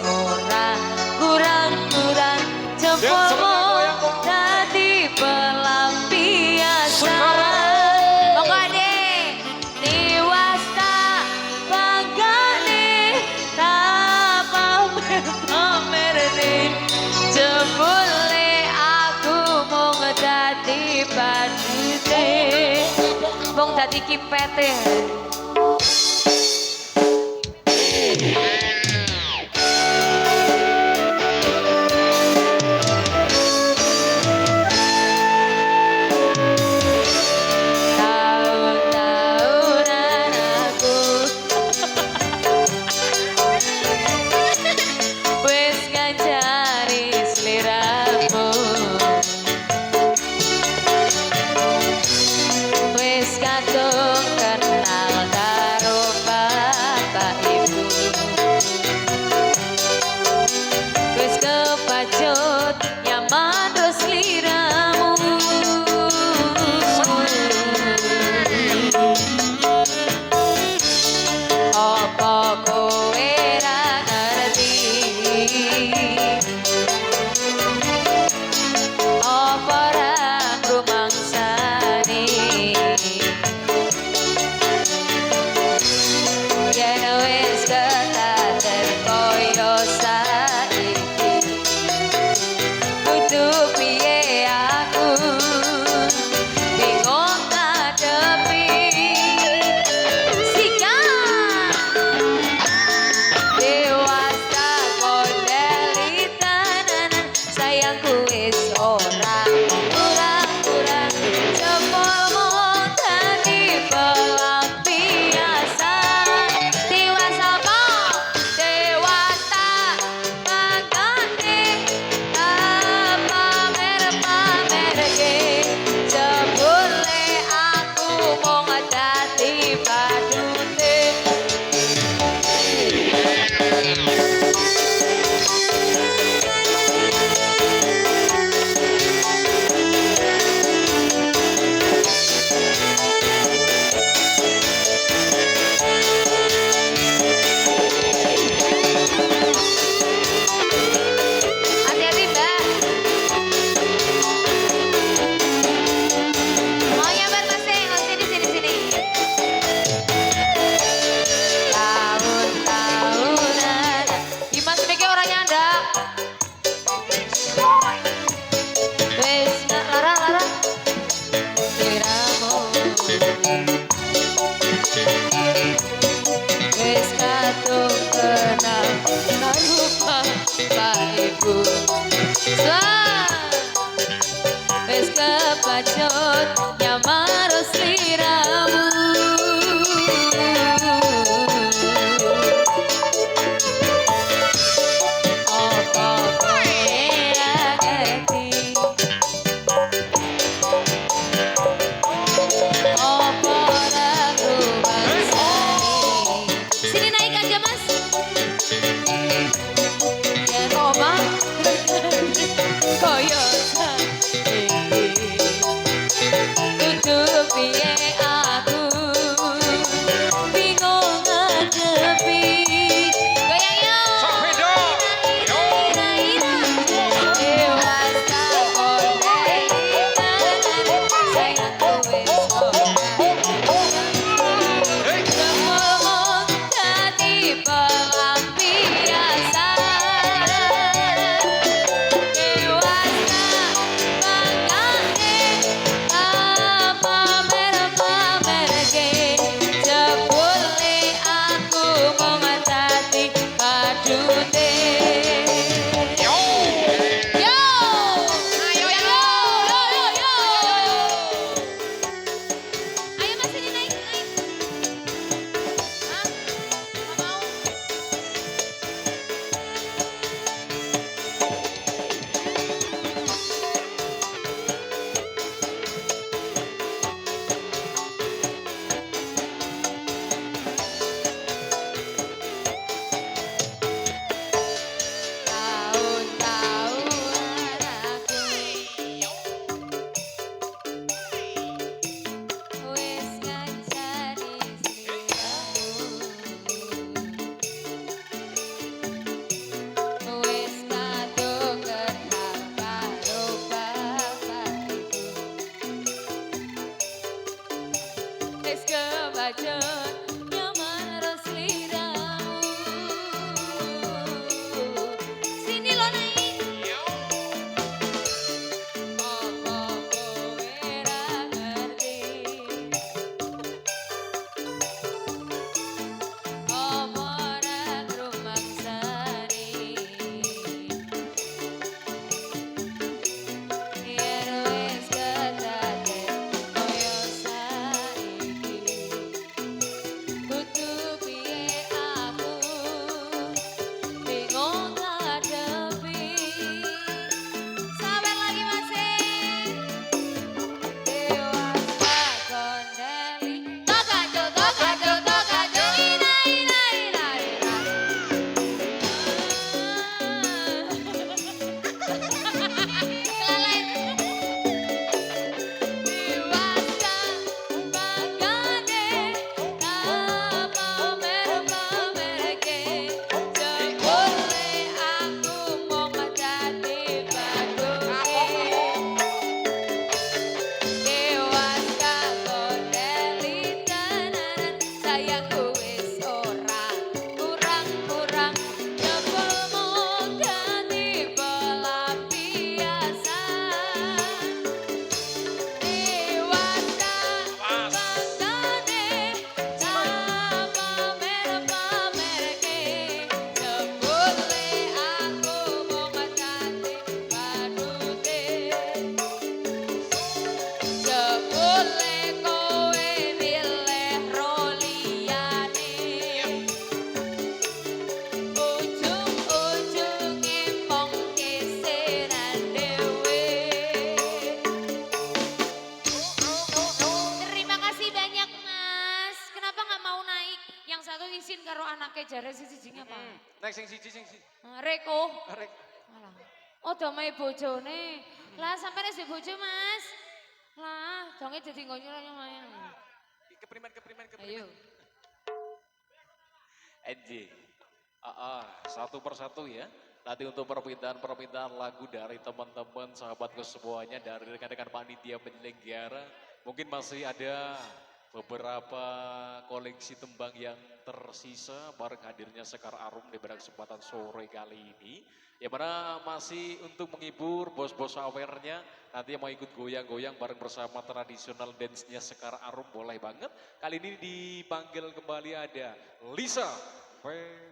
ora kurang-kurang jempolmu dadi pelampiasan. Monggo Ade, tiwas tak banggane tak pamer-pamerne jebule aku mung dadi badute, mung dadi kipete. Tahun-tahunan aku wis ngancani sliramu, wis kadung kenal karo bapak ibu, wis kepacut nyaman do sliramu. Apa kowe ra ngerti? Apa ra ngrumangsani? Yen wis kedaden kaya saiki, kudu piye aku? Bingung ngadepi. Sikat dewasa kondeli tenanan, sayangku wis ora kurang-kurang jempolmu dadi pelampiasan. Tiwas apa? Dewasa banggane tak pamer-pamerke jebule aku mung dadi badute. Hati-hati, Mbak. Mau nyamper Mas E? Oh, sini sini sini. Tahun-tahunan. Dimas mikir orang nyandak. Wis lara lara. Sliramu. Wis kadung kenal karo bapak ibu. Wis kepacut nyamar sliramu. Apa kowe ra ngerti? Apa ra ngrumangsani? Sini naik aja Mas. Yen omah kaya saiki, kudu piye aku? Bingung ngadepi. Goyang yo. Sok beda. Yo. Ira ira. Dewasa kondeli tenanan, sayangku wis ora Hey. jempolmu dadi isin karo anake, jare sing siji apa? Nek sing siji sing siji. Reko. Rek. Alah. Oh, damai bojone. Lah, sampeyan wis bojo, Mas? Lah, donge dadi nggonyo lumayan. Keprimen, keprimen, keprimen. Ayo. NJ. Ah, ah, satu persatu ya. Nanti untuk permintaan-permintaan lagu dari teman-teman, sahabatku semuanya, dari rekan-rekan panitia penyelenggara. Mungkin masih ada beberapa koleksi tembang yang tersisa bareng hadirnya Sekar Arum di pada kesempatan sore kali ini. Ya, mana masih untuk menghibur bos-bos awernya, nanti yang mau ikut goyang-goyang bareng bersama tradisional dance-nya Sekar Arum boleh banget. Kali ini dipanggil kembali ada Lisa Febriana.